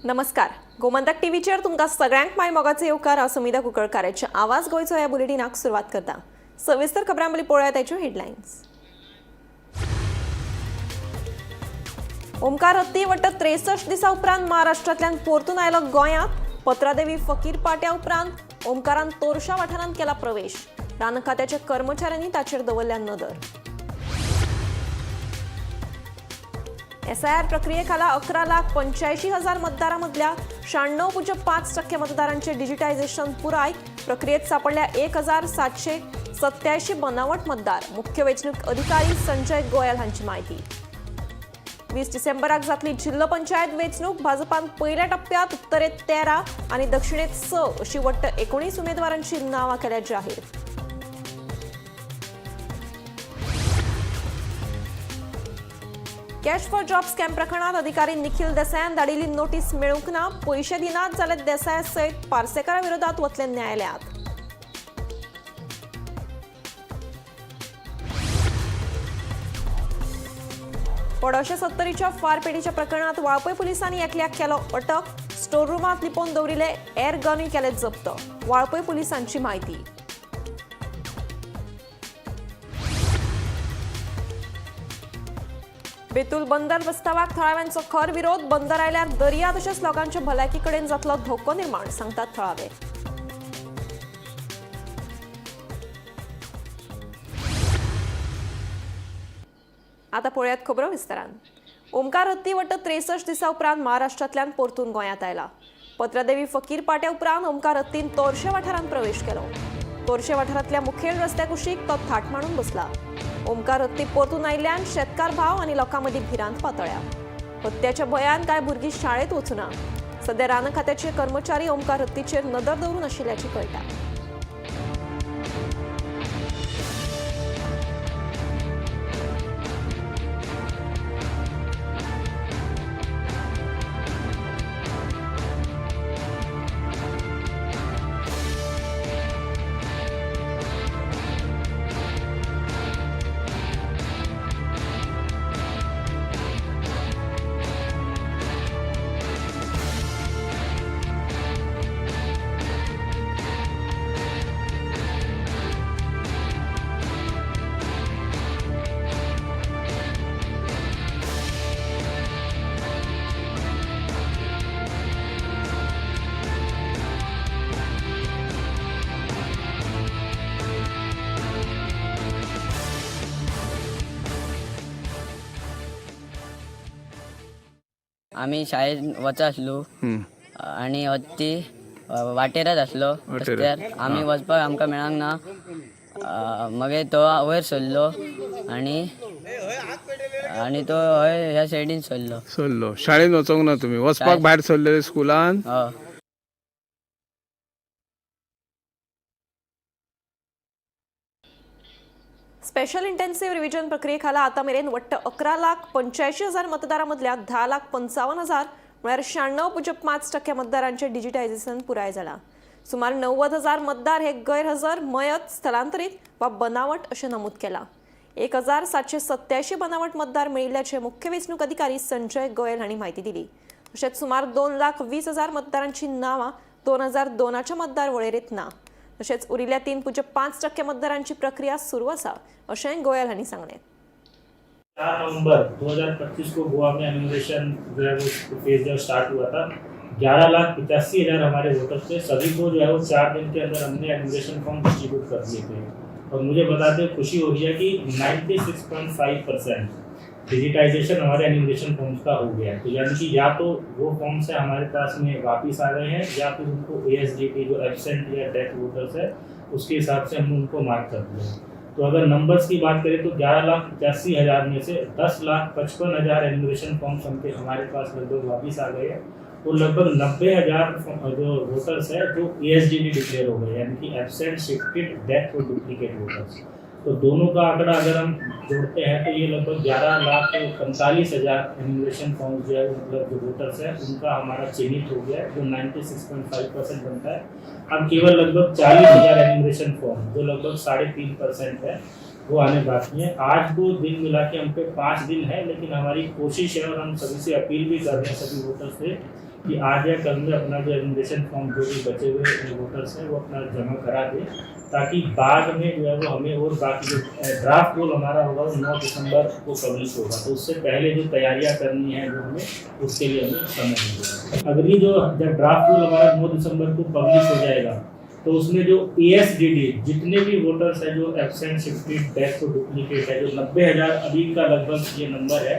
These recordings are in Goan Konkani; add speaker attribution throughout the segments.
Speaker 1: नमस्कार, गोमंतक टीव्हीचेर तुमकां सगळ्यांक माय मोगाचो येवकार. हांव समिधा कुंकळकाराचे आवाज गोंयचो ह्या बुलेटिनाक सुरवात करता. सविस्तर खबरां पयलीं पळोवया ताच्यो हेडलायन्स. ओमकार हत्ती वट्ट 63 दिसां उपरांत महाराष्ट्रांतल्यान परतून आयलो गोंयांत. पत्रादेवी फकीर पाट्या उपरांत ओमकारान तोरशा वाठारांत केला प्रवेश. रान खात्याच्या कर्मचाऱ्यांनी ताचेर दवरल्या नदर. एसआयआर प्रक्रियेखाला 11,85,000 मतदारां मदल्या 96.5% मतदारांचे डिजिटायझेशन पुराय. प्रक्रियेत सापडल्या 1787 बनावट मतदार. मुख्य वेंचणूक अधिकारी संजय गोयल हांची माहिती. 20 डिसेंबराक जातली जिल्हो पंचायत वेंचणूक. भाजपान पयल्या टप्प्यात उत्तरेत 13 आनी दक्षिणेत 6 अशी वट्ट 19 उमेदवारांची नांवां केल्या जाहीर. कॅश फॉर जॉब स्कॅम प्रकरणात अधिकारी निखिल देसायान धाडिल्ली नोटीस मेळूंक ना. पयशे दिनात जाल्यार देसाया सयत पार्सेकारा विरोधात वतले न्यायालयात. पडोशे सत्तरीच्या फारपेटीच्या प्रकरणात वाळपय पोलिसांनी एकल्याक केलो अटक. स्टोर रुमांत लिपोवन दवरिल्ले एअर गनूय केले जप्त. वाळपय पोलिसांची माहिती. बेतूल बंदर प्रस्तावाक थळाव्यांचो खर विरोध. बंदर आयल्यार दर्या तशेंच लोकांच्या भलायकी कडेन जातलो धोको निर्माण, सांगतात थळावे. आता पळयात खबरो विस्तारान. ओमकार हत्ती वट्ट 63 दिसां उपरांत महाराष्ट्रांतल्यान परतून गोंयांत आयला. पत्रादेवी फकीर पाट्या उपरांत ओमकार हत्तीन तोरशे वाठारांत प्रवेश केलो. तोरशे वाठारांतल्या मुखेल रस्त्या कुशीक तो थाट मांडून बसला. ओमकार हत्ती परतून आयिल्ल्यान शेतकार भाव आनी लोकां मदीं भिरांत पातळ्या. हत्त्याच्या भंयान कांय भुरगीं शाळेंत वचुना. सध्या रान खात्याचे कर्मचारी ओमकार हत्तीचेर नदर दवरून आशिल्ल्याचें कळटा.
Speaker 2: आमी शाळेत वच आसलो आनी हत्ती वाटेरच आसलो रस्त्यार. आमी वचपाक आमकां मेळांक ना. मागीर तो वयर सरलो आनी आनी तो हय ह्या सायडीन सरलो.
Speaker 3: सरलो. शाळेन वचोंक ना तुमी? वचपाक भायर सरलेले स्कुलान?
Speaker 2: हय.
Speaker 1: स्पेशल इंटेन्सिव्ह रिव्हिजन प्रक्रियेखाला आता मेरेन वट्ट 11,85,000 मतदारां मदल्या 10,55,000 म्हळ्यार 96.5% मतदारांचें डिजिटायझेशन पुराय जालां. सुमार 90,000 मतदार हे गैरहजर, मयत, स्थलांतरीत वा बनावट अशें नमूद केलां. 1787 बनावट मतदार मेळिल्ल्याचें मुख्य वेंचणूक अधिकारी संजय गोयल हांणी म्हायती दिली. तशेंच सुमार 2,20,000 मतदारांची नांवां 2002च्या मतदार वळेरेंत ना. तशेंच उरिल्ल्या 3.5% मतदारांची प्रक्रिया सुरू आसा अशेंय गोयल हांणी सांगलें.
Speaker 4: 4 नवंबर 2025 को गोवा में एनुमरेशन जो है वो फेज जो स्टार्ट हुआ था. 11,85,000 हमारे वोटर्स थे. सभी को जो है वो 4 दिन के अंदर हमने एनुमरेशन फॉर्म डिस्ट्रीब्यूट कर दिए थे और मुझे बताते हुए खुशी हो रही है कि 96.5% डिजिटाइजेशन हमारे एनुमरेशन फॉर्म्स का हो गया है. तो यानी कि या तो वो फॉर्म्स है हमारे पास में वापस आ गए हैं या फिर उनको ASDT जो एबसेंट या डेथ वोटर्स है उसके हिसाब से हमने उनको मार्क कर दिया है. तो अगर नंबर्स की बात करें तो 11,85,000 में से 10,55,000 एनुमरेशन फॉर्म्स हमके हमारे पास लगभग वापस आ गए हैं और लगभग 90,000 जो वोटर्स है जो ASDT declare हो गए, यानी कि एबसेंट, शिफ्टेड, डेथ और डुप्लीकेट वोटर्स. तो दोनों का आंकड़ा अगर हम जोड़ते हैं तो ये लगभग 11,45,000 एनुमरेशन फॉर्म्स जो है मतलब जो वोटर्स है उनका हमारा चिन्हित हो गया है, जो 96.5% बनता है. अब केवल लगभग 40,000 एनुमरेशन फॉर्म जो लगभग 3.5% है वो आने बाकी है. आज को दिन मिला के हम पे 5 दिन है, लेकिन हमारी कोशिश है और हम सभी से अपील भी कर रहे हैं सभी वोटर्स से कि आज या कल में अपना जो एनुमरेशन फॉर्म जो भी बचे हुए वोटर्स हैं वो अपना जमा करा दें, ताकि बाद में जो है वो हमें और बाकी जो ड्राफ्ट रोल हमारा होगा वो 9 दिसंबर को पब्लिश होगा, तो उससे पहले जो तैयारियां करनी है जो हमें उसके लिए हमें समय मिलेगा। अगली जो जब ड्राफ्ट रोल हमारा 9 दिसंबर को पब्लिश हो जाएगा तो उसमें जो ASDD जितने भी वोटर्स हैं जो एबसेंट, शिफ्टेड, डेथ और डुप्लीकेट है, जो 90,000 अभी का लगभग ये नंबर है,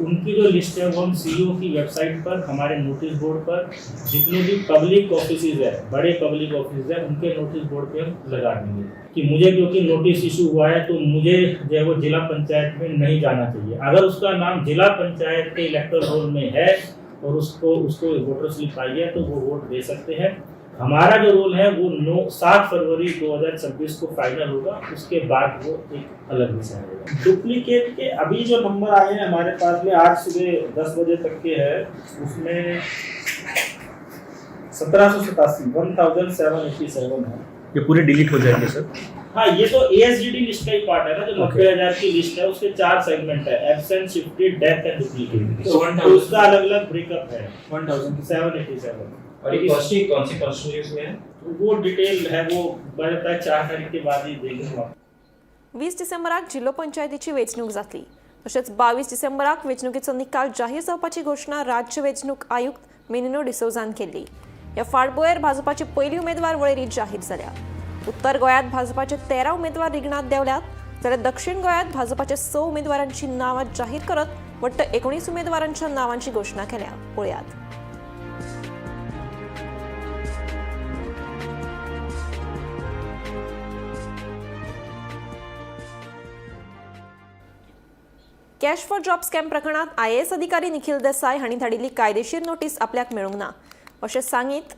Speaker 4: उनकी जो लिस्ट है वो हम CEO की वेबसाइट पर, हमारे नोटिस बोर्ड पर, जितने भी पब्लिक ऑफिस है, बड़े पब्लिक ऑफिस है, उनके नोटिस बोर्ड पे हम लगा देंगे कि मुझे क्योंकि नोटिस इशू हुआ है तो मुझे जो है वो जिला पंचायत में नहीं जाना चाहिए। अगर उसका नाम जिला पंचायत के इलेक्टोरल रोल में है और उसको उसको वोटर स्लिप आई है तो वो वोट दे सकते हैं। हमारा जो रोल है वो 7 फरवरी 2026 को फाइनल होगा, उसके बाद वो एक अलग विषय होगा।
Speaker 5: डुप्लीकेट के अभी जो नंबर आए हैं हमारे पास में आज सुबह 10 बजे तक के है, उसमें 1787 1787 है।
Speaker 6: ये पूरे डिलीट हो जाएंगे सर?
Speaker 4: हाँ, ये तो ASDD list का ही पार्ट है ना, जो 90,000 की लिस्ट है उसके 4 segment Hai, absent, shifted, death and duplicate. तो उसका अलग अलग ब्रेकअप है।
Speaker 6: 1000
Speaker 4: 787।
Speaker 6: और ये कौन सी कॉन्स्टिट्यूएंसी में है?
Speaker 4: वो डिटेल है वो बता 4 तारीख के बाद ही देंगे हम।
Speaker 1: 20 डिसेंबराक जिल्लो पंचायतीची वेंचणूक जातली। तशेंच 22 डिसेंबराक वेंचणुकेचो निकाल जाहीर जावपाची घोशणा राज्य वेंचणूक आयुक्त मिनिनो डिसोझान केल्ली। ह्या फाटभुंयेर भाजपाची पयली उमेदवार वळेरी जाहीर जाल्या। उत्तर गोंयांत भाजपाचे 13 उमेदवार रिगणांत देंवल्यात, जाल्यार दक्षिण गोंयांत भाजपाचे 6 उमेदवारांची नांवां जाहीर करत वट्ट 19 उमेदवारांच्या नांवांची घोशणा केल्या। पळयात। कॅश फॉर जॉब स्कॅम प्रकरणात आयएएस अधिकारी निखिल देसाय हांणी धाडिल्ली कायदेशीर नोटीस आपल्याक मेळूंक ना अशें सांगीत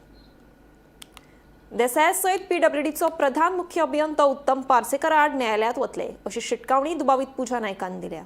Speaker 1: देसाया सयत पीडब्ल्यूडीचो प्रधान मुख्य अभियंतो उत्तम पार्सेकर आड न्यायालयांत वतले अशी शिटकावणी दुबावीत पूजा नायकान दिल्या।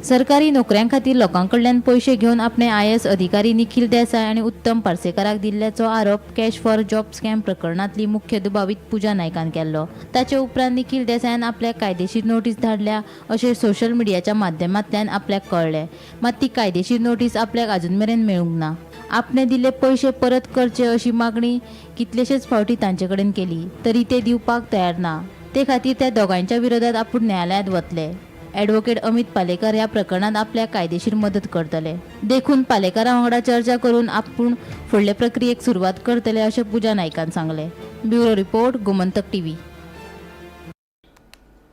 Speaker 7: सरकारी नोकऱ्यां खातीर लोकां कडल्यान पयशे घेवन आपणे आयएएस अधिकारी निखिल देसाय आनी उत्तम पार्सेकाराक दिल्ल्याचो आरोप कॅश फॉर जॉब स्कॅम प्रकरणांतली मुख्य दुबावीत पूजा नायकान केल्लो। ताचे उपरांत निखिल देसायान आपल्याक कायदेशीर नोटीस धाडल्या अशें सोशल मिडियाच्या माध्यमांतल्यान आपल्याक कळ्ळें। मात ती कायदेशीर नोटीस आपल्याक अजून मेरेन मेळूंक ना। आपणे दिल्ले पयशे परत करचे अशी मागणी कितलेशेच फावटी तांचे कडेन केली तरी ते दिवपाक तयार ना। ते खातीर त्या दोगांयच्या विरोधात आपूण न्यायालयांत वतले। ॲडव्होकेट अमित पालेकर ह्या प्रकरणात आपल्याक कायदेशीर मदत करतले, देखून पालेकरा वांगडा चर्चा करून आपूण फुडले प्रक्रियेक सुरवात करतले अशें पूजा नायकान सांगलें। Bureau report, Gomantak TV.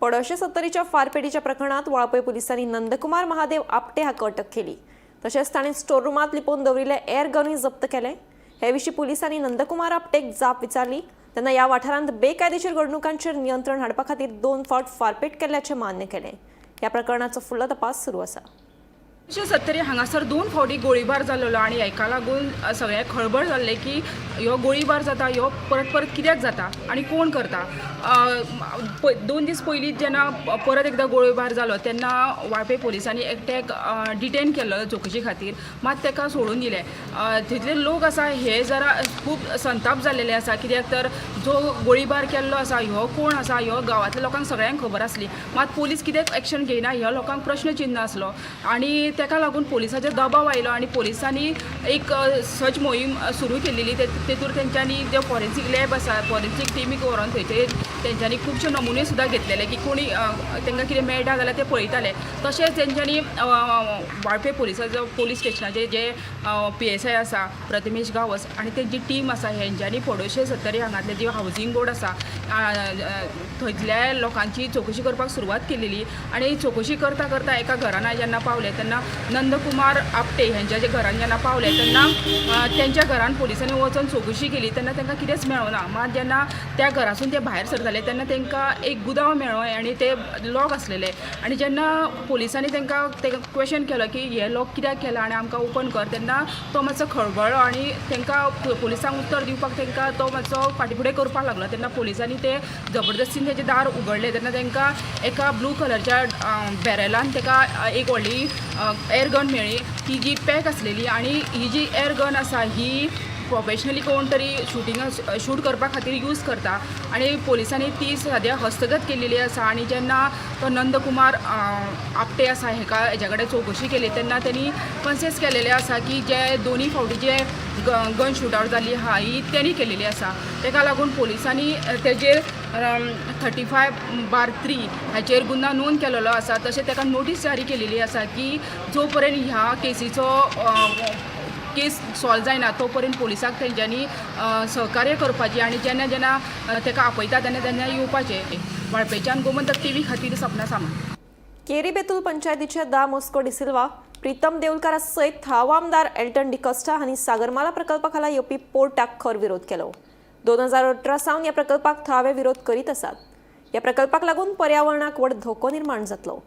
Speaker 1: पडोशे सत्तरीच्या फारपेटीच्या प्रकरणात वाळपय पुलिसांनी नंदकुमार महादेव आपटे हाका अटक केली। तशेंच ताणें स्टोर रुमांत लिपोवन दवरिल्ले एअर गनूय जप्त केले। हे विशीं पुलिसांनी नंदकुमार आपटेक जाप विचारली तेन्ना ह्या वाठारांत बेकायदेशीर घडणुकांचेर नियंत्रण हाडपा खातीर 2 फावट फारपेट केल्ल्याचें मान्य केलें। ह्या प्रकरणाचो फुडलो तपास सुरू आसा।
Speaker 8: 1970 हांगासर 2 फावटी गोळीबार जाल्लो आनी हेका लागून सगळ्यांक खळबळ जाल्लें की ह्यो गोळीबार जाता ह्यो परत परत कित्याक जाता आनी कोण करता। 2 दीस पयलीं जेन्ना परत एकदां गोळीबार जालो तेन्ना वाळपय पोलिसांनी एकट्याक डिटेन केल्लो चवकशी खातीर, मात तेका सोडून दिलें। तितले लोक आसा हे जरा खूब संताप जाल्लेले आसा कित्याक तर जो गोळीबार केल्लो आसा ह्यो कोण आसा ह्यो गांवांतल्या लोकांक सगळ्यांक खबर आसली, मात पोलीस कित्याक एक्शन घेयना ह्या लोकांक प्रश्न चिन्ह आसलो आनी तेका लागून पोलिसाचेर दबाव आयलो आनी पोलिसांनी एक सर्च मोहीम सुरू केलेली। तेतूर तेंच्यांनी जे फॉरेन्सीक लॅब आसा फॉरेन्सीक टिमीक व्हरोन थंयचे तेंच्यांनी खुबशे नमुने सुद्दां घेतलेले की कोणी तांकां कितें मेळटा जाल्यार ते पळयताले। तशेंच तेंच्यांनी वाळपय पोलिसाचो पोलीस स्टेशनाचे जे PSI आसा प्रथमेश गांवस आनी तेंची टीम आसा हेंच्यांनी पडोशे सत्तरी हांगातले जी हावजींग बोर्ड आसा थंयतल्या लोकांची चवकशी करपाक सुरवात केलेली आनी चवकशी करता करता एका घरान जेन्ना पावले तेन्ना नंदकुमार आपटे हेंच्या जे घरान जेन्ना पावले तेन्ना तेंच्या घरान पोलिसांनी वचोन चवकशी केली तेन्ना तांकां कितेंच मेळना। मात जेन्ना त्या घरासून ते भायर सरताले तेन्ना तांकां एक गुदांव मेळ्ळो आनी ते लॉक आसलेले आनी जेन्ना पोलिसांनी तांकां क्वेशन केलो की हे लॉक कित्याक केला आनी आमकां ओपन कर तेन्ना तो मातसो खळबळ्ळो आनी तांकां पोलिसांक उत्तर दिवपाक तांकां तो मातसो फाटीं फुडें करपाक लागलो। तेन्ना पोलिसांनी ते जबरदस्तीन तेजें दार उगडलें तेन्ना तांकां एका ब्लू कलरच्या बॅरलान ताका एक व्हडली एअर गन मेळ्ळी ती जी पॅक आसलेली आनी ही जी एअर गन आसा ही प्रोफेशनली कोण तरी शुटिंगा शूट करपा खातीर यूज करता आनी पोलिसांनी ती सद्या हस्तगत केलेली आसा. आनी जेन्ना तो नंदकुमार आपटे आसा हेका हेज्या कडेन चवकशी केली तेन्ना तेणी कन्सेस केलेलें आसा की जे दोनी फावटी जे गन शूट आवट जाल्ली आहा ही तेणी केलेली आसा. तेका लागून पोलिसांनी तेजेर 35/3 हाचेर गुन्यांव नोंद केलेलो आसा. तशें ताका नोटीस जारी केलेली आसा की जो पर्यंत ह्या केसीचो केस सॉल्व जायना तो पर्यंत पोलिसाक तेंच्यांनी सहकार्य करपाचें आनी जेन्ना जेन्ना ताका आपयता तेन्ना तेन्ना येवपाचें. वाळपयच्यान गोमंतक टीव्ही खातीर सपना सामंत.
Speaker 1: केरी बेतूल पंचायतीचे दा मोस्को डिसिल्वा, प्रीतम देऊलकारा सयत थळावो आमदार एल्टन डिकॉस्टा हांणी सागरमाला प्रकल्पा खाला येवपी पोर्टाक खर विरोध केलो. 2018 सावन ह्या प्रकल्पाक थळावे विरोध करीत आसात. ह्या प्रकल्पाक लागून पर्यावरणाक व्हड धोको निर्माण जातलो.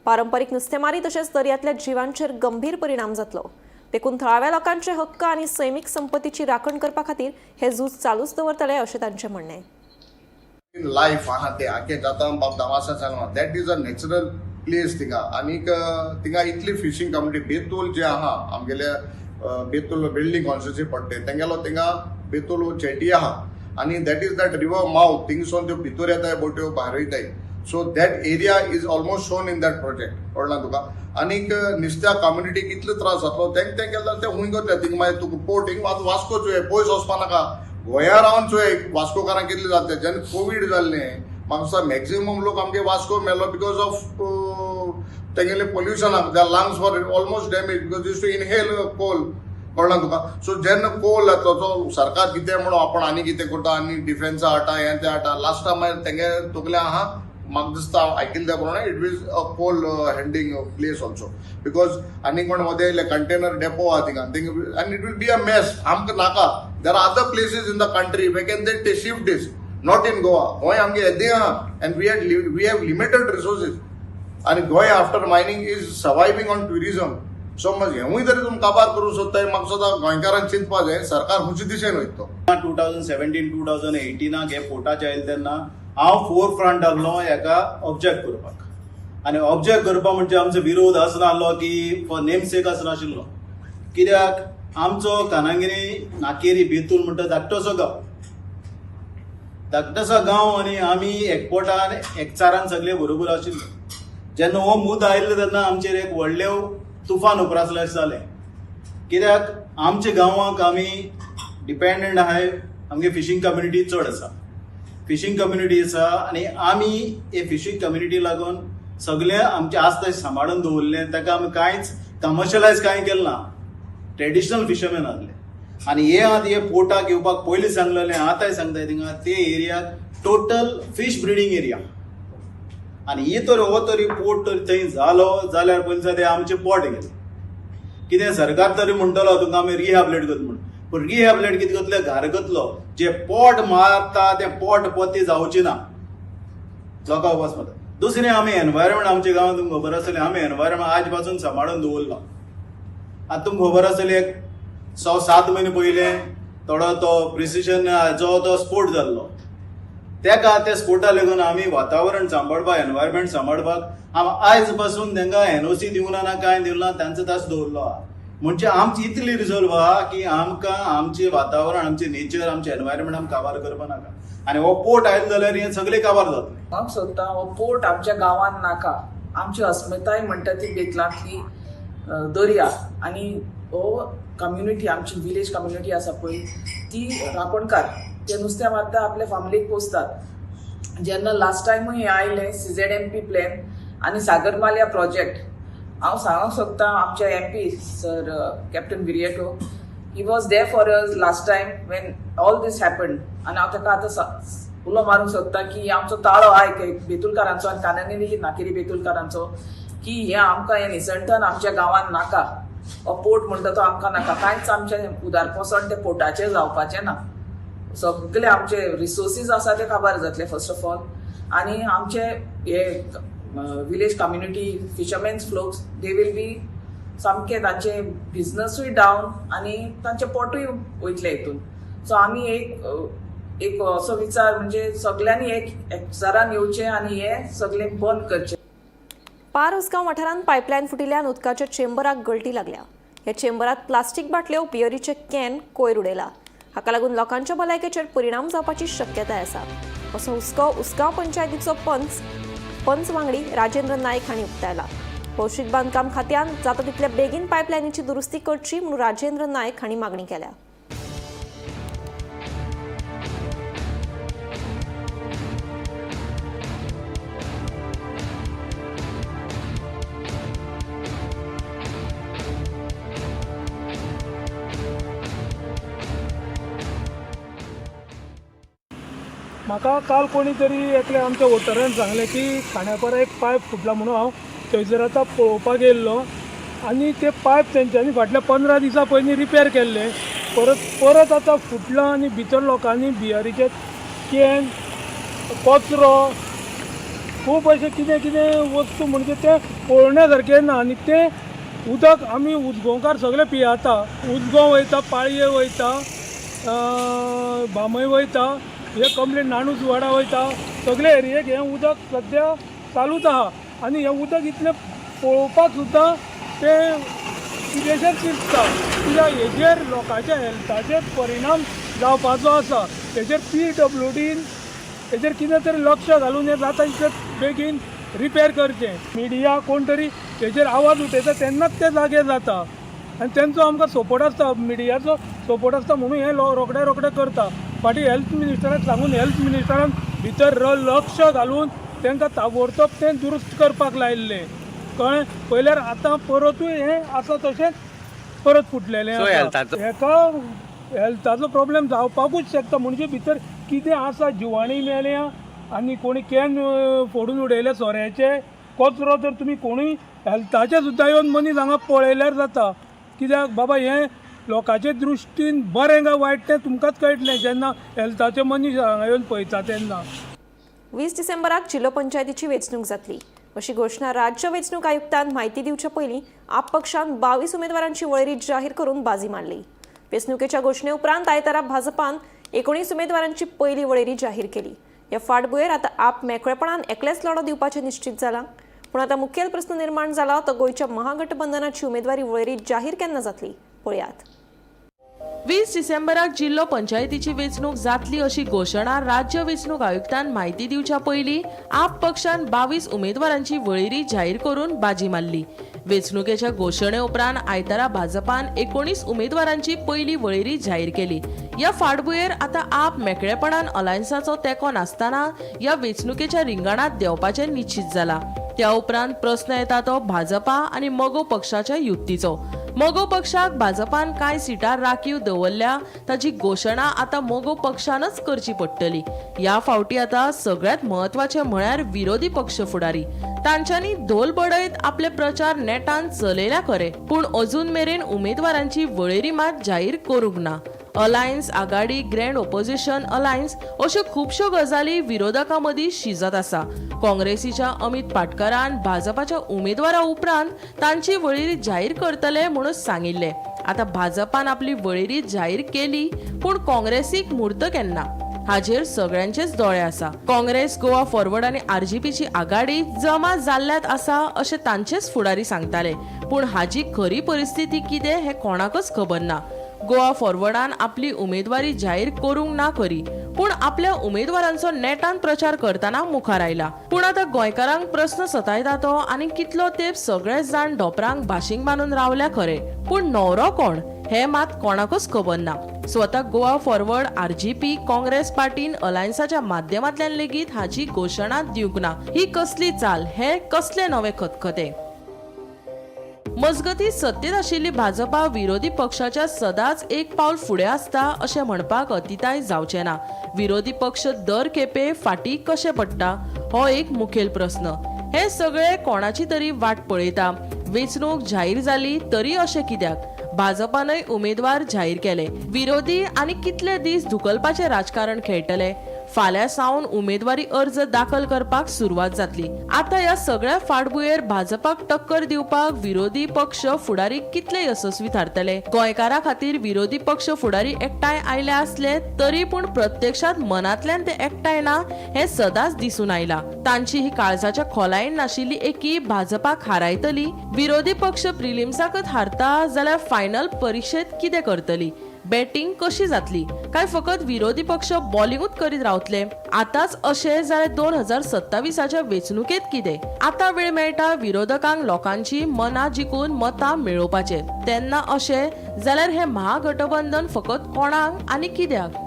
Speaker 1: पारंपरीक नुस्तेमारी तशेंच दर्यांतल्या जिवांचेर गंभीर परिणाम जातलो. देखून थळाव्या लोकांचे हक्क आनी सैमीक संपत्तीची राखण करपा खातीर हे झूज चालूच दवरतले अशें तांचें म्हणणें.
Speaker 9: लायफ आहा ते आखे जाता बाब दामासा सांगला, that is a natural place थिंगा. आनीक थिंगा इतली फिशींग कम्युनिटी बेतूल जे आहा, आमगेले बेतूल बिल्डींग कॉन्स्टिट्युन्सी पडटे तेंगेलो, थिंगा बेतूल जेटी आहा आनी that is that river mouth. थिंगसून त्यो भितर येताय बोट्यो, भायर वयताय. So that area is almost shown in that project. कळ्ळा तुका? आनीक नुस्त्या कम्युनिटीक इतलो त्रास जातलो. तेंक तें केलें जाल्यार ते हुंय वतले? थिंगा मागीर तुका पोर्ट हिंग आतां वास्को चोय, पयस वचपा नाका, गोंया रावन चोय वास्कोकारांक कितले जाता. जेन्ना कोवीड जाल्लें, म्हाका दिसता मॅक्झिमम लोक आमगे वास्को मेलो because of तेंगेले पोल्युशनाक. Their lungs were almost damage because used to inhale coal. कळ्ळा तुका? सो जेन्ना कोल येतलो तो सरकार कितें म्हणून आपण आनी कितें करता आनी डिफेन्सा हाडटा, हें तें हाडटा, लास्टा मागीर तेंगे तकले आहा. म्हाका दिसता आयकिल्ल्या प्रमाणे it is a coal handing place also because आनी कोण मदें येयले कंटेनर डेपो आहा थिंगा थिंगा आनी it will be a mess. आमकां नाका. There are other places in the country where can they shift this, not in Goa. Goa आमगे येदें आहा and we have limited resources आनी Goa after mining is surviving on tourism. So मागीर हेंवूय तरी तुमी काबार करूंक सोदताय. म्हाका दिसता गोंयकारान चिंतपा जाय सरकार खंयचे दिशेन वयता तो.
Speaker 10: 2017, 2018 हे पोर्टाचे आयले तेन्ना हांव फोर फ्रंट आहलो हेका ऑब्जेक्ट करपाक. आनी ऑब्जेक्ट करपाक म्हणजे आमचो विरोध आसनासलो की फॉर नेम सेक आसनाशिल्लो, कित्याक आमचो कानागिरी, नाकेरी, बेतूल म्हणटा धाकटोसो गांव, धाकटोसो गांव आनी आमी एकवटान एकचारान सगळे बरोबर आशिल्ले. जेन्ना हो मुद्दो आयलो तेन्ना आमचेर एक व्हडलें तुफान उप्रासलें अशें जालें, कित्याक आमच्या गांवाक आमी डिपेंडंट आहाय. आमगे फिशींग कम्युनिटी चड आसा, फिशींग कम्युनिटी आसा आनी आमी हे फिशींग कम्युनिटी लागून सगळें आमचें आज तशें सांबाळून दवरलें. ताका आमी कांयच कमर्शलायज कांय केलें ना. ट्रेडिशनल फिशरमॅन आहले आनी हे आतां हे पोर्टाक येवपाक पयलीं सांगलेलें, आतांय सांगता, थिंगा ते एरियाक टोटल फीश ब्रिडींग एरिया आनी ही तर हो तरी पोर्ट तर थंय जालो जाल्यार पयलीं ते आमचें पोट गेलें. कितें सरकार तरी म्हणटलो तुमकां आमी रिहॅबिलिटेट करता म्हूण, पूण रिहॅबिलिटेट कितें करतले? घार करतलो. जे पोट मारता तें पोट पोती जावची ना, लोकां उपास मारता. दुसरें, आमी एनवायरमेंट आमच्या गांवांत तुमकां खबर आसतलें, आमी एनवायरमेंट आज पासून सांबाळून दवरला. आतां तुमकां खबर आसतलें, एक 6-7 म्हयने पयलें थोडो तो प्रिसिशन जो तो स्पोट जाल्लो, तेका त्या स्पोटा लागून आमी वातावरण सांबाळपाक, एनवायरमेंट सांबाळपाक आमी आयज पासून तांकां एनओसी दिवना ना, कांय दिवना ना, तांचो तास दवरलो आहा. म्हणजे आमची इतली रिजॉल्व आहा की आमकां आमचें वातावरण, आमचें नेचर, आमचें एनवायरमेंट आमकां काबार करपा नाका आनी हो पोर्ट आयलो जाल्यार हें सगळें काबार जातलें.
Speaker 11: हांव सोदता हो पोर्ट आमच्या गांवांत नाका. आमची अस्मिताय म्हणटा ती बेतलांतली दर्या आनी हो कम्युनिटी, आमची विलेज कम्युनिटी आसा पळय ती रापणकार, ते नुस्तें मारता, आपल्या फॅमिलीक पोसतात. जेन्ना लास्ट टायमूय हें आयलें सीझेडएमपी प्लॅन आनी सागरमाल्या प्रोजेक्ट, हांव सांगूंक सोदता आमच्या MP sir captain Viriato, he was there for us last time when all this happened. आनी हांव ताका आतां उलो मारूंक सोदता की आमचो ताळो आयक बेतुलकारांचो आनी कानागिरी नाकेरी बेतुलकारांचो की हें आमकां हें निसणटन आमच्या गांवांत नाका. हो पोर्ट म्हणटा तो आमकां नाका. कांयच आमचें उदारपोसण तें पोर्टाचेर जावपाचें ना. सगळे आमचे रिसोर्सीस आसा ते काबार जातले फर्स्ट ऑफ ऑल आनी आमचे हे village community fishermen's folks, they will be सामके तांचे बिजनसूय डावन आनी तांचे पोटूय वयतले हितून. सो आमी एक एक असो विचार म्हणजे सगळ्यांनी एक एकचारान येवचें आनी हें सगळें बंद करचें.
Speaker 1: पार उसगांव वाठारांत पायपलायन फुटिल्ल्यान उदकाच्या चेंबराक गळटी लागल्या. ह्या चेंबरात प्लास्टीक बाटल्यो, बियरीचे can, कोयर उडयला. हाका लागून लोकांच्या भलायकेचेर परिणाम जावपाची शक्यताय आसा असो हुस्को उसगांव पंचायतीचो पंच पंच वांगडी राजेंद्र नायक हांणी उक्तायला. भौशीक बांदकाम खात्यान जाता तितले बेगीन पायपलायनीची दुरुस्ती करची म्हणून राजेंद्र नायक हांणी मागणी केल्या.
Speaker 12: म्हाका काल कोणी तरी एकल्या आमच्या वोटरान सांगलें की खांडेपारा एक पायप फुटला म्हणून हांव थंयसर आतां पळोवपाक येयल्लो आनी ते पायप तेंच्यांनी फाटल्या 15 दिसां पयलीं रिपेर केल्ले, परत परत आतां फुटलां आनी भितर लोकांनी बियरीचे can, कचरो, खूब अशें कितें कितें वस्तू म्हणजे तें पळोवण्या सारकें ना. आनी तें उदक आमी उजगांवकार सगळे पियाता, उजगांव वयता, पाळये वयता, बांबय वयता, हे कंप्लेन नाणूस वाडा वयता, सगळे एरियेक हें उदक सद्या चालूच आहा. आनी हें उदक इतलें पळोवपाक सुद्दां तें कितेंशेंच दिसता, कित्याक हेजेर लोकांच्या हेल्थाचेर परिणाम जावपाचो आसा. हेजेर PWDन हेजेर कितें तरी लक्ष घालून हें जाता तितलें बेगीन रिपेर करचें. मिडिया कोण तरी हेजेर आवाज उठयता तेन्नाच ते जागे जाता आनी तेंचो आमकां सपोर्ट आसता, मिडियाचो सपोर्ट आसता म्हणून हें रोखडे रोखडे करता. फाटीं हेल्थ मिनिस्टराक सांगून हेल्थ मिनिस्टरान भितर लक्ष घालून तांकां ताबडतोब तें दुरुस्त करपाक लायिल्लें, कळ्ळें. पयल्यार आतां परतूय हें आसा तशेंच परत फुटलेलें आसा. हेका हेल्थाचो प्रॉब्लेम जावपाकूच शकता. म्हणजे भितर कितें आसा, जिवाणी मेल्या आनी कोणी can फोडून उडयले सोऱ्याचे, कचरो, तर तुमी कोणूय हेल्थाचे सुद्दां येवन मनीस हांगा पळयल्यार जाता. कित्याक बाबा हें लोकांचे दृश्टीन बरें काय वायट तें तुमकांच कळटलें जेन्ना हेल्थाचे मनीस हांगा येवन पळयता तेन्ना.
Speaker 1: 20 डिसेंबराक जिल्लो पंचायतीची वेंचणूक जातली अशी घोशणा राज्य वेंचणूक आयुक्तान म्हायती दिवचे पयलीं आप पक्षान 22 उमेदवारांची वळेरी जाहीर करून बाजी मारली. वेंचणुकेच्या घोशणे उपरांत आयतारा भाजपान 19 उमेदवारांची पयली वळेरी जाहीर केली. ह्या फाटभुंयेर आतां आप मेकळेपणान एकलेच लढो दिवपाचें निश्चित जालां. पूण आतां मुखेल प्रस्न निर्माण जाला तो गोंयच्या महागठबंधनाची उमेदवारी वळेरी जाहीर केन्ना जातली, पळयात.
Speaker 13: 20 डिसेंबराक जिल्लो पंचायतीची वेंचणूक जातली अशी घोशणा राज्य वेंचणूक आयुक्तान म्हायती दिवच्या पयलीं आप पक्षान 22 उमेदवारांची वळेरी जाहीर करून बाजी मारली. वेंचणुकेच्या घोशणे उपरांत आयतारा भाजपान 19 उमेदवारांची पयली वळेरी जाहीर केली. ह्या फाटभुंयेर आतां आप मेकळेपणान अलायन्साचो तेंको नासतना ह्या वेंचणुकेच्या रिंगणांत देंवपाचें निश्चित जाला. त्या उपरांत प्रस्न येता तो भाजपा आनी मगो पक्षाच्या युतीचो. मगो पक्षाक भाजपान कांय सिटां राखीव दवरल्या ताची घोशणा आतां मगो पक्षानच करची पडटली. ह्या फावटी आतां सगळ्यांत म्हत्वाचें म्हळ्यार विरोधी पक्ष फुडारी तांच्यांनी धोल बडयत आपले प्रचार नेटान चलयल्या खरे, पूण अजून मेरेन उमेदवारांची वळेरी मात जाहीर करूंक ना. अलायन्स, आघाडी, ग्रँड ओपोजिशन अलायन्स अश्यो खुबश्यो गजाली विरोधकां मदीं शिजत आसा. काँग्रेसीच्या अमित पाटकरान भाजपाच्या उमेदवारा उपरांत तांची वळेरी जाहीर करतले म्हणून सांगिल्लें. आतां भाजपान आपली वळेरी जाहीर केली, पूण काँग्रेसीक म्हूर्त केन्ना हाजेर सगळ्यांचेच दोळे आसा. काँग्रेस, गोवा फॉरवर्ड आनी आरजीपीची आघाडी जमा जाल्ल्यात आसा अशें तांचेच फुडारी सांगताले, पूण हाजी खरी परिस्थिती कितें हें कोणाकच खबर ना. गोवा फॉरवर्डान आपली उमेदवारी जाहीर करूंक ना खरी, पूण आपल्या उमेदवारांचो नेटान प्रचार करतना मुखार आयला. पूण आतां गोंयकारांक प्रस्न सतायता तो आनी कितलो तेंप सगळे जाण धोपरांक भाशींग बांदून रावल्या खरे, पूण न्हवरो कोण हें मात कोणाकच खबर ना. स्वता गोवा फॉरवर्ड, आरजीपी, काँग्रेस पार्टीन अलायन्साच्या माध्यमांतल्यान लेगीत हाची घोशणा दिवंक ना. ही कसली चाल, हे कसले नवे खतखते. मजगती सत्तेत आशिल्ली भाजपा विरोधी पक्षाच्या सदांच एक पावल फुडें आसता अशें म्हणपाक अतिताय जावचें ना. विरोधी पक्ष दर खेपे फाटीं कशें पडटा हो एक मुखेल प्रस्न. हे सगळे कोणाची तरी वाट पळयता. वेंचणूक जाहीर जाली तरी अशें कित्याक? भाजपानय उमेदवार जाहीर केले. विरोधी आनी कितले दीस धुकलपाचें राजकारण खेळटले? फाल्यां सावन उमेदवारी अर्ज दाखल करपाक सुरवात जातली. आतां ह्या सगळ्या फाटभुंयेर भाजपाक टक्कर दिवपाक विरोधी पक्ष फुडारी कितले येसस्वी थारतले? गोंयकारां खातीर विरोधी पक्ष फुडारी एकठांय आयले आसले तरी पूण प्रत्यक्षांत मनांतल्यान ते एकठांय ना हें सदांच दिसून आयलां. तांची ही काळजाच्या खोलायेन नाशिल्ली एकी भाजपाक हारायतली. विरोधी पक्ष प्रिलिम्साकच हारता जाल्यार फायनल परिक्षेत कितें करतली? बॅटिंग कशी जातली काय फकत विरोधी पक्ष बॉलिंगूच करीत रावतले? आतांच अशें जाल्यार 2027च्या वेंचणुकेंत कितें? आतां वेळ मेळटा विरोधकांक लोकांची मनां जिखून मतां मेळोवपाचे, तेन्ना अशें जाल्यार हें महागठबंधन फकत कोणाक आनी कित्याक?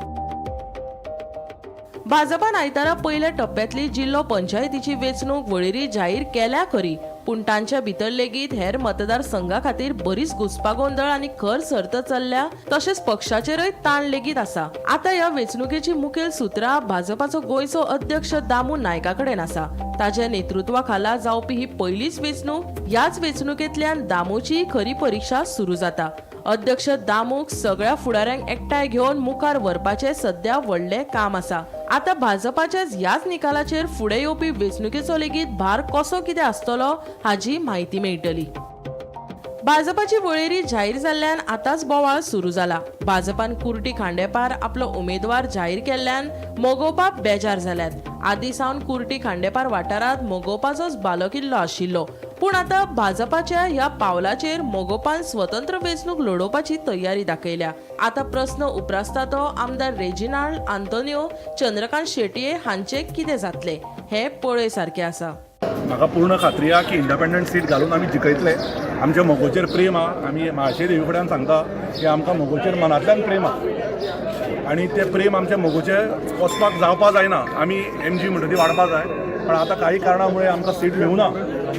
Speaker 13: भाजपान आयतारा पयल्या टप्प्यांतली जिल्लो पंचायतीची वेंचणूक वळेरी जाहीर केल्या खरी, पूण तांच्या भितर लेगीत हेर मतदारसंघा खातीर बरीच घुस्पागोंदळ आनी खर सर्त चल्ल्या. तशेंच पक्षाचेरय ताण लेगीत आसा. आतां ह्या वेंचणुकेची मुखेल सुत्रां भाजपाचो गोंयचो अध्यक्ष दामू नायका कडेन आसा. ताच्या नेतृत्वा खाला जावपी ही पयलीच वेंचणूक. ह्याच वेंचणुकेंतल्यान दामूची खरी परिक्षा सुरू जाता. अध्यक्ष दामूक सगळ्या फुडाऱ्यांक एकठांय घेवन मुखार व्हरपाचें सध्या व्हडलें काम आसा. आतां भाजपाच्याच ह्याच निकालाचेर फुडें येवपी वेंचणुकेचो लेगीत भार कसो कितें आसतलो हाजी म्हायती मेळटली. भाजपाची वळेरी जाहीर जाल्ल्यान आतांच बोवाळ सुरू जाला. भाजपान कुर्टी खांडेपार आपलो उमेदवार जाहीर केल्ल्यान मगोपा बेजार जाल्यात. आदीं सावन कुर्टी खांडेपार वाठारांत मगोपाचोच बालोकिल्लो आशिल्लो, पूण आतां भाजपाच्या ह्या पावलाचेर मगोपान स्वतंत्र वेंचणूक लडोवपाची तयारी दाखयल्या. आतां प्रस्न उप्रासता तो आमदार रेजिनाल्ड आंतोनियो, चंद्रकांत शेटये हांचें कितें जातलें हें पळय सारकें आसा.
Speaker 14: म्हाका पूर्ण खात्री आहा की इंडिपेंडंट सीट घालून आमी जिखयतले. आमच्या मगोचेर प्रेम आहा. आमी म्हाळशे देवी कडेन सांगता की आमकां मगोचेर मनांतल्यान प्रेम आहा आनी तें प्रेम आमच्या मगोचेर वचपाक जावपा जायना. आमी एमजी म्हणटा ती वाडपा जाय, पण आतां काही कारणां मुळे आमकां सीट मेळूना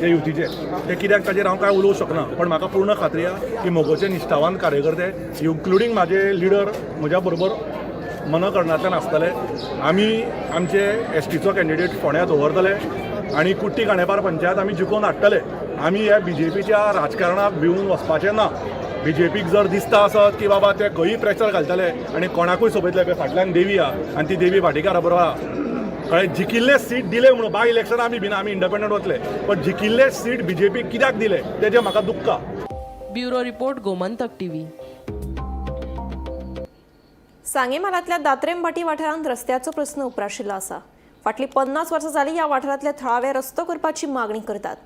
Speaker 14: ते युतीचे, ते कित्याक ताजेर हांव कांय उलोवंक शकना. पण म्हाका पूर्ण खात्री आहा की मगोचे निश्ठावान कार्यकर्ते इन्क्लुडींग म्हाजे लिडर म्हज्या बरोबर मनकरणांतल्यान आसतले. आमी आमचे एसटीचो कॅन्डिडेट फोंड्या दवरतले आनी कुट्टी खांडेपार पंचायत आमी जिखोवन हाडटले. आमी ह्या बीजेपीच्या राजकारणाक भिवून वचपाचें ना. बीजेपीक जर दिसता आसत की बाबा ते खंयूय प्रेशर घालतले आनी कोणाकूय सोबयतले, पळय फाटल्यान देवी आहा आनी ती देवी भाटीकारा बरोबर आहा. कळ्ळें? जिखिल्ले सीट दिले म्हणून बाय इलेक्शन आमी भिना, आमी इंडिपेंडंट वतले, पण जिखिल्ले सीट बीजेपीक कित्याक दिले तेजें म्हाका दुख्ख.
Speaker 13: Bureau report, Gomantak TV.
Speaker 1: सांगे म्हालांतल्या दात्रेमभाटी वाठारांत रस्त्याचो प्रस्न उप्राशिल्लो आसा. फाटलीं 50 वर्सां जालीं ह्या वाठारांतले थळावे रस्तो करपाची मागणी करतात.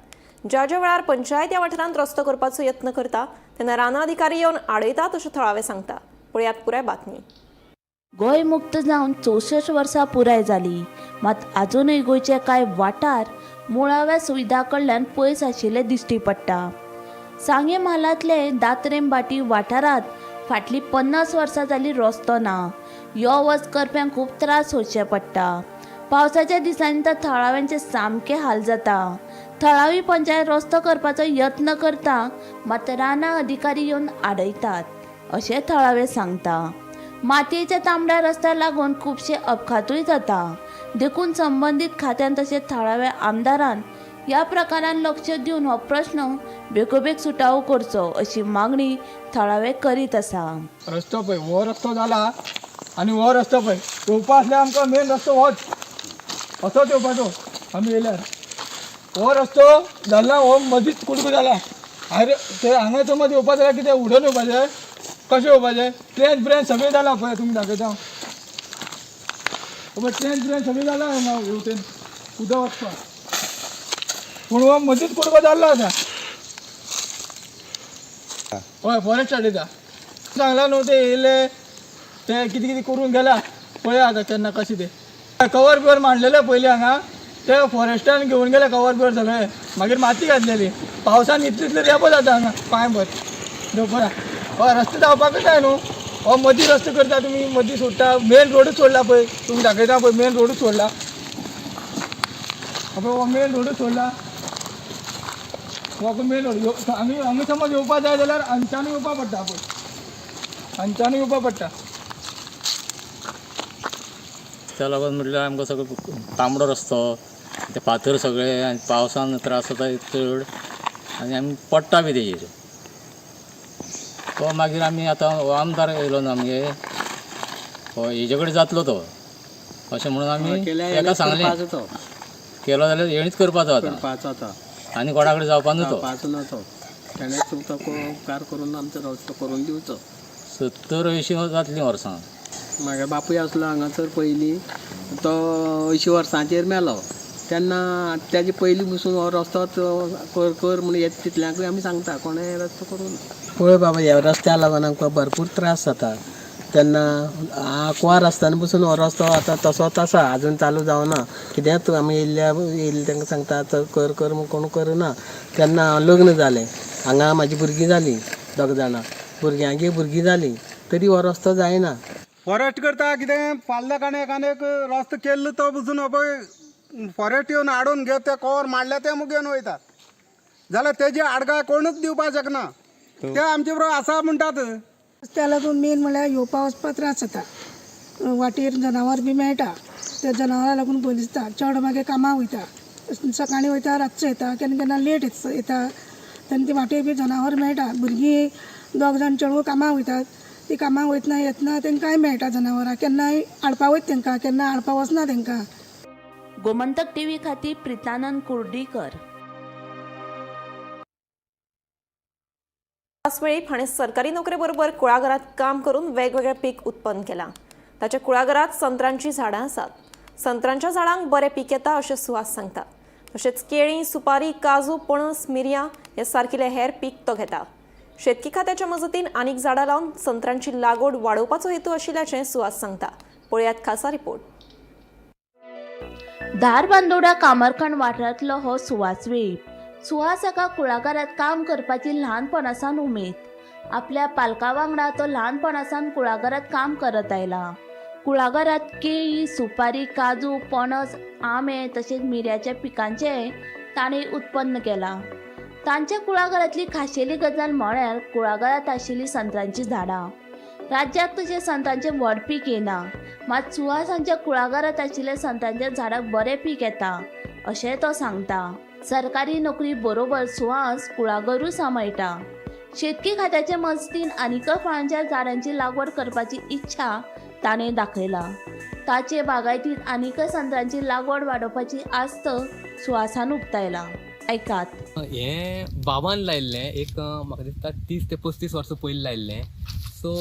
Speaker 1: ज्या ज्या वेळार पंचायत ह्या वाठारांत रस्तो करपाचो यत्न करता तेन्ना रानां अधिकारी येवन आडयतात अशें थळावे सांगता. पळयात पुराय बातमी.
Speaker 7: गोंय मुक्त जावन 64 वर्सां पुराय जाली, मात आजुनूय गोंयचे कांय वाठार मुळाव्या सुविधा कडल्यान पयस आशिल्ले दिश्टी पडटा. सांगें म्हालांतले दात्रेमभाटी वाठारांत फाटलीं 50 वर्सां जाली रस्तो ना. यो वच करप्यांक खूब त्रास सोंसचे पडटा. पावसाच्या दिसांनी तर थळाव्यांचे सामके हाल जाता. थळावी पंचायत रस्तो करपाचो यत्न करता, मात रानां अधिकारी येवन आडयतात अशें थळावे सांगता. मातयेच्या तांबड्या रस्त्याक लागून खुबशे अपघातूय जाता. देखून संबंदीत खात्यान तशेंच थळाव्या आमदारान ह्या प्रकारान लक्ष दिवन हो प्रश्न बेगोबेग सुटावो करचो अशी मागणी थळावे करीत आसा.
Speaker 12: रस्तो पळय, हो रस्तो जाला आनी हो रस्तो पळय येवपा आसल्यार आमकां मेन रस्तो होच असोच येवपाचो. आमी येयल्यार हो रस्तो जाला, हो मदींच कुडको जाला. आरे ते हांगा समज येवपा जाल्यार कितें उडोवन येवपाचें, कशें येवपाचें? ट्रेन ब्रेन सगळें जाला पळय, तुमी दाखयता पळय, ट्रेन ब्रेन सगळें जाला हांगा हेवटेन उदक वचपाक, पूण हो मदींच कुडको जाल्लो आसा. हय, फॉरेस्ट आडयता सांगला न्हू, ते येयले ते कितें कितें करून गेला. पळया आतां केन्ना कशें ते कवर बिवर मांडलेले पयलीं हांगा, ते फॉरेस्टान घेवन गेले कवर बिवर सगळे, मागीर माती घातलेली. पावसान इतले इतले रेबो जाता हांगा पांय भर दपरा. हय, रस्ते जावपाकूच जाय न्हू. हो मदीं रस्तो करता तुमी, मदीं सोडटा, मेन रोडूच सोडला पळय, तुमी दाखयता पळय, मेन रोडूच सोडला पळय, हो मेन रोडूच सोडला. हो मेन रोड हांगा हांगा समज येवपा जाय जाल्यार हांगच्यानूय येवपा पडटा पळय, हांगच्यानूय येवपा पडटा.
Speaker 15: त्या लागून म्हटल्यार आमकां सगळो तांबडो रस्तो, ते फातर सगळे आनी पावसान त्रास जाता चड आनी आमी पडटा बी तेजेर. तो मागीर आमी आतां हो आमदार येयलो ना आमगे, हो हेजे कडेन जातलो तो अशें म्हणून आमी तेका सांगलें. केलो जाल्यार हेणीच करपाचो आतां, आनी कोणा कडेन जावपा न्हू तो.
Speaker 16: उपकार करून आमचो रस्तो करून दिवचो.
Speaker 15: 70-80 जातलीं वर्सां.
Speaker 16: म्हागे बापूय आसलो हांगासर पयलीं, तो 80 वर्सांचेर मेलो. तेन्ना तेजे पयलीं पसून हो रस्तो कर कर म्हूण येता तितल्यांकूय आमी सांगता, कोणें रस्तो करूं ना.
Speaker 17: पळय बाबा, ह्या रस्त्या लागून आमकां भरपूर त्रास जाता.
Speaker 16: तेन्ना कुंवार आसतना पसून हो रस्तो आतां तसोच आसा, आजून चालू जावना. कितेंच आमी येयल्ल्या येयल्ले तांकां सांगता कर कर म्हूण, कोण करना. तेन्ना हांव लग्न जालें, हांगा म्हाजी भुरगीं जालीं, दोग जाणां भुरग्यांगे भुरगीं जालीं, तरी हो रस्तो जायना.
Speaker 17: फॉरेस्ट करता कितें फाल्ल्या काणे एकान एक रस्तो केल्लो तो पसून हो पळय फॉरेस्ट येवन हाडून घेत ते कवर मारल्या ते मुगो घेवन वयतात, जाल्यार तेजी आडगाय कोणूच दिवपाक शकना, ते आमचे बरोबर आसा म्हणटात.
Speaker 18: रस्त्या लागून मेन म्हणल्यार येवपा वचपा त्रास जाता. वाटेर जनावर बी मेळटा, त्या जनावरां लागून भंय दिसता. चेडो मागीर कामाक वयता, सकाळीं वयता, रातचो येता, केन्ना केन्ना लेट येता. तेन्ना ती वाटेर बी जनावर मेळटा. भुरगीं दोग जाण चेडवां कामाक वयतात, ती कामाक वयतना येतना तांकांय मेळटा जनावरां. केन्नाय हाडपा वयता तांकां, केन्ना हाडपा वचना तांकां.
Speaker 19: गोमंतक टीव्ही खातीर प्रितानंद कुर्डीकर.
Speaker 1: वेळीप हाणें सरकारी नोकरे बरोबर कुळागरात काम करून वेगवेगळे पीक उत्पन्न केलां. ताच्या कुळागरात संत्रांचीं झाडां आसात. संत्रांच्या झाडांक बरें पीक येता अशें सुहास सांगता. तशेंच केळीं, सुपारी, काजू, पणस, मिरयां ह्या सारकिले हेर पीक तो घेता. शेतकी खात्याच्या मजतीन आनीक झाडां लावन संत्रांची लागवड वाडोवपाचो हेतू आशिल्ल्याचें सुहास सांगता. पळयात खासा रिपोर्ट.
Speaker 19: धारबांदोडा कामरखंड वाठारांतलो हो सुहास वेळीप. सुहास हाका कुळागरात काम करपाची ल्हानपणासावन उमेद. आपल्या पालका वांगडा तो ल्हानपणासावन कुळागरात काम करत आयला. कुळागरात केळी, सुपारी, काजू, पणस, आंबे तशेंच मिऱ्याच्या पिकांचें ताणें उत्पन्न केलां. तांच्या कुळागरांतली खाशेली गजाल म्हळ्यार कुळागरांत आशिल्लीं संत्रांचीं झाडां. राज्याक तशें संत्रांचें व्हड पीक येना, मात सुहास हांच्या कुळागरांत आशिल्ल्या संत्रांच्या झाडाक बरें पीक येता अशें तो सांगता. सरकारी नोकरी बरोबर सुहास कुळागरूय सांबाळटा. शेतकी खात्याचे मजतीन आनीक फळांच्या झाडांची लागवड करपाची इच्छा ताणें दाखयला. ताचे बागायतींत आनीक संत्रांची लागवड वाडोवपाची आस्त सुहासान उक्तायला. आयकात.
Speaker 20: हें बाबान लायिल्लें एक म्हाका दिसता 30 ते 35 वर्सां पयलीं लायिल्लें. सो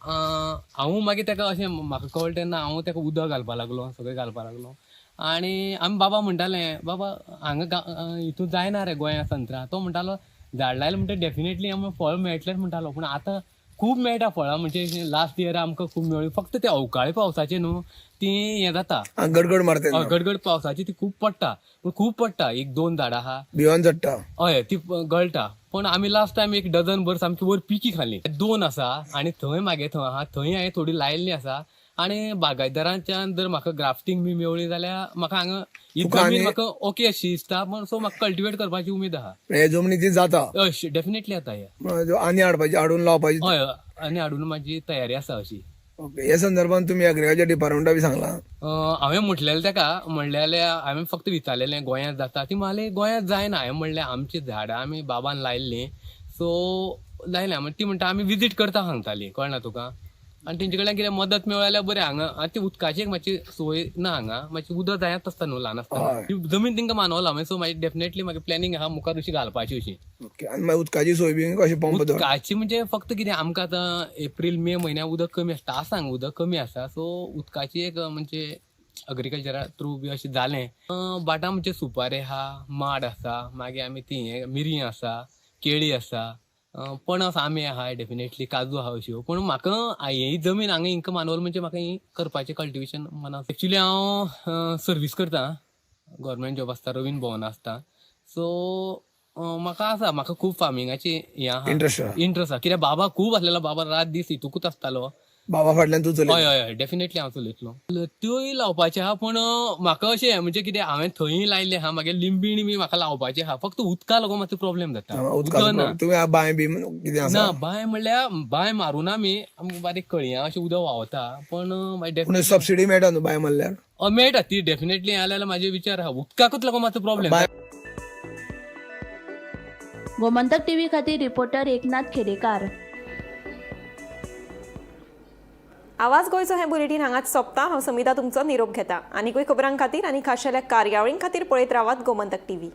Speaker 20: हांव मागीर ताका अशें म्हाका कळ्ळें तेन्ना हांव ताका उदक घालपाक लागलो, सगळें घालपाक लागलो. आनी आमी बाबा म्हणटाले, बाबा हांगा हितून जायना रे गोंयांत संत्रां. तो म्हणटालो झाड लायलें म्हणटा डेफिनेटली आमकां फळ मेळटलेंच म्हणटालो. पूण आतां खूब मेळटा फळां, म्हणजे लास्ट इयर आमकां खूब मेळ्ळी. फक्त ते अवकाळी पावसाचे न्हू ती हें जाता,
Speaker 21: गडगड मारता,
Speaker 20: गडगड पावसाची ती खूब पडटा, पूण खूब पडटा. एक दोन झाडां आहा
Speaker 21: भिवन चडटा,
Speaker 20: हय ती गळटा. पण आमी लास्ट टायम एक डझन भर सामकी वयर पिकी खाली. दोन आसा आनी थंय मागे थंय आहा, थंय हांवें थोडी लायिल्ली आसा. आनी बागायतदारांच्यान जर म्हाका ग्राफ्टींग बी मेवळी जाल्यार म्हाका हांगा ही जमीन म्हाका ओके अशी दिसता, पण सो म्हाका कल्टिवेट करपाची उमेद आहा.
Speaker 21: हे जमनी जाता,
Speaker 20: हय डेफिनेटली जाता.
Speaker 21: हे आनी हाडपाची, हाडून लावपाची,
Speaker 20: हय आनी हाडून म्हाजी तयारी आसा अशी.
Speaker 21: ओके, हे संदर्भात तुमी एग्रीकल्चर डिपार्टमेंटा बी सांगलां?
Speaker 20: हांवें म्हटलेलें ताका, म्हणलें हांवें फक्त विचारलेलें गोंयांत जाता, ती म्हणलें गोंयांत जायना. हांवें म्हणलें आमची झाडां आमी बाबान लायिल्लीं, सो लायल्या. ती म्हणटा आमी विजीट करता सांगताली, कळना तुका. आनी तेंचे कडल्यान कितें मदत मेळ्ळी जाल्यार बरें. हांगा आनी ती उदकाची एक मातशी सोय ना हांगा, मातशी उदक जायच आसता न्हू ल्हान आसतना, ती जमीन तांकां मानवला. मागीर सो मागीर डेफिनेटली मागीर प्लॅनिंग आहा मुखार अशी घालपाची अशी.
Speaker 21: ओके, आनी मागीर उदकाची सोय बी कशी पंप?
Speaker 20: उदकाची म्हणजे फक्त कितें आमकां आतां एप्रील मे म्हयन्याक उदक कमी आसता, आसा हांगा उदक कमी आसा. सो उदकाची एक म्हणजे एग्रीकल्चरा थ्रू बी अशें जालें. बाटा म्हणजे सुपारी आहा, माड आसा, मागीर आमी ती मिरयां आसा, केळी आसा, पणस, आंबे आहा, डेफिनेटली काजू आहा अश्यो. पूण म्हाका ही जमीन हांगा हिंका मानवल म्हणजे म्हाका ही करपाचें कल्टिवेशन मना. एक्चुली हांव सर्वीस करता, गव्हर्मेंट जॉब आसता, रवीन भवन आसता. सो म्हाका आसा, म्हाका खूब फार्मिंगाची हें आहा, इंट्रस्ट आहा. कित्याक बाबा खूब आसलेलो, बाबा रात दीस हितूकूच आसतालो.
Speaker 21: बाबा फाटल्यान तूं चलयता?
Speaker 20: हय हय डेफिनेटली हांव चलयतलो. त्योय लावपाचें आहा, पूण म्हाका अशें म्हणजे कितें हांवें थंय लायिल्लें आहा, मागीर लिंबीण बी म्हाका लावपाचें आहा. फक्त उदका लागून मातसो प्रॉब्लेम जाता.
Speaker 21: तुवें बांय बी कितें आसा?
Speaker 20: ना, बांय म्हणल्यार बांय मारूना आमी, आमकां बारीक कळयां अशें उदक व्हांवता. पण
Speaker 21: सबसिडी मेळटा न्हू बांय मारल्यार?
Speaker 20: मेळटा ती डेफिनेटली. जाल्यार म्हाजे विचार आहा, उदकाकूच लागून मातसो प्रॉब्लेम.
Speaker 19: गोमंतक टीव्ही खातीर रिपोर्टर एकनाथ खेडेकार.
Speaker 1: आवाज गोंयचो हें बुलेटीन हांगाच सोंपता. हांव समिता तुमचो निरोप घेता. आनीकूय खबरां खातीर आनी खाशेल्या कार्यावळीं खातीर पळयत रावात गोमंतक टीव्ही.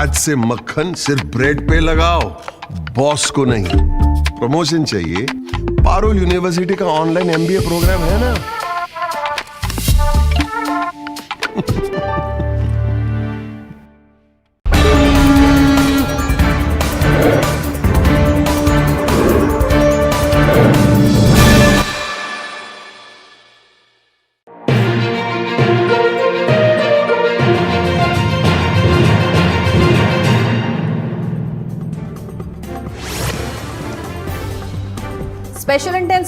Speaker 3: आज से मक्खन सिर्फ ब्रेड पे लगाओ, बॉस को नहीं। प्रमोशन चाहिए? पारुल यूनिवर्सिटी का ऑनलाइन एमबीए प्रोग्राम है ना।
Speaker 1: Special intensive